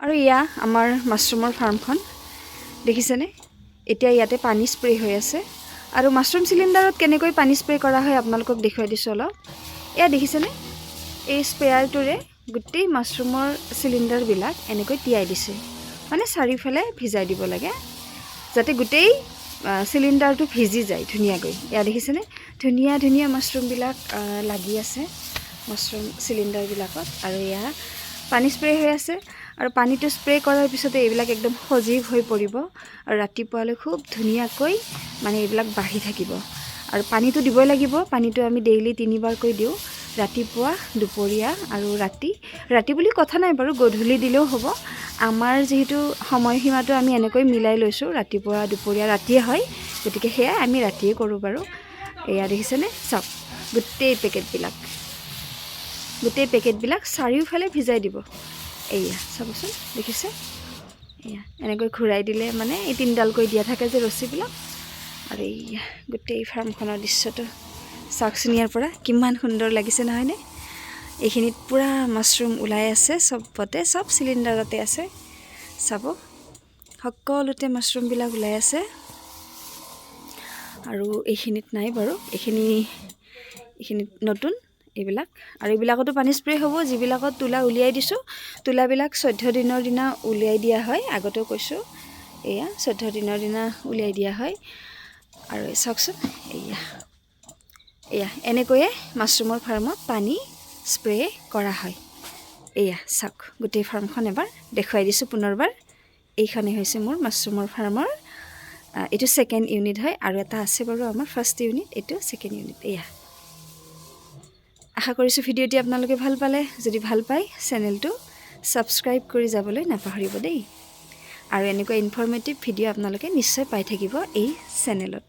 আৰু এয়া আমাৰ মাছৰুমৰ ফাৰ্মখন দেখিছেনে? এতিয়া ইয়াতে পানী স্প্ৰে হৈ আছে। আৰু মাছৰুম চিলিণ্ডাৰত কেনেকৈ পানী স্প্ৰে কৰা হয়, আপোনালোকক দেখুৱাই দিছোঁ অলপ। এয়া দেখিছেনে? এই স্প্ৰেয়াৰটোৰে গোটেই মাছৰুমৰ চিলিণ্ডাৰবিলাক এনেকৈ তিয়াই দিছে, মানে চাৰিওফালে ভিজাই দিব লাগে, যাতে গোটেই চিলিণ্ডাৰটো ভিজি যায় ধুনীয়াকৈ। এয়া দেখিছেনে? ধুনীয়া ধুনীয়া মাছৰুমবিলাক লাগি আছে মাছৰুম চিলিণ্ডাৰবিলাকত। আৰু এয়া পানী স্প্ৰে হৈ আছে। আৰু পানীটো স্প্ৰে কৰাৰ পিছতে এইবিলাক একদম সজীৱ হৈ পৰিব আৰু ৰাতিপুৱালৈ খুব ধুনীয়াকৈ মানে এইবিলাক বাঢ়ি থাকিব। আৰু পানীটো দিবই লাগিব। পানীটো আমি ডেইলি তিনিবাৰকৈ দিওঁ, ৰাতিপুৱা, দুপৰীয়া আৰু ৰাতি। ৰাতি বুলি কথা নাই বাৰু, গধূলি দিলেও হ'ব। আমাৰ যিহেতু সময়সীমাটো আমি এনেকৈ মিলাই লৈছোঁ, ৰাতিপুৱা, দুপৰীয়া, ৰাতিয়ে হয়, গতিকে সেয়াই আমি ৰাতিয়ে কৰোঁ বাৰু। এয়া দেখিছেনে? চাওক, গোটেই পেকেটবিলাক চাৰিওফালে ভিজাই দিব। এয়া চাবচোন, দেখিছে? এয়া এনেকৈ ঘূৰাই দিলে, মানে এই তিনিডালকৈ দিয়া থাকে যে ৰছীবিলাক। আৰু এইয়া গোটেই ফাৰ্মখনৰ দৃশ্যটো চাওকচোন ইয়াৰ পৰা, কিমান সুন্দৰ লাগিছে নহয়নে? এইখিনিত পূৰা মাছৰুম ওলাই আছে চবতে, চব চিলিণ্ডাৰতে আছে। চাব, সকলোতে মাছৰুমবিলাক ওলাই আছে। আৰু এইখিনিত নাই বাৰু, এইখিনিত নতুন এইবিলাক। আৰু এইবিলাকতো পানী স্প্ৰে হ'ব, যিবিলাকত তুলা উলিয়াই দিছোঁ। তুলাবিলাক 14 দিনৰ দিনা উলিয়াই দিয়া হয়, আগতেও কৈছোঁ। এয়া 14 দিনৰ দিনা উলিয়াই দিয়া হয়। আৰু চাওকচোন, এয়া এয়া এনেকৈয়ে মাছৰুমৰ ফাৰ্মত পানী স্প্ৰে কৰা হয়। এয়া চাওক, গোটেই ফাৰ্মখন এবাৰ দেখুৱাই দিছোঁ পুনৰবাৰ। এইখনেই হৈছে মোৰ মাছৰুমৰ ফাৰ্মৰ এইটো ছেকেণ্ড ইউনিট হয়। আৰু এটা আছে বাৰু আমাৰ ফাৰ্ষ্ট ইউনিট, এইটো ছেকেণ্ড ইউনিট। এয়া আশা কৰিছোঁ ভিডিঅ'টি আপোনালোকে ভাল পালে। যদি ভাল পায়, চেনেলটো ছাবস্ক্ৰাইব কৰি যাবলৈ নাপাহৰিব দেই। আৰু এনেকুৱা ইনফৰ্মেটিভ ভিডিঅ' আপোনালোকে নিশ্চয় পাই থাকিব এই চেনেলত।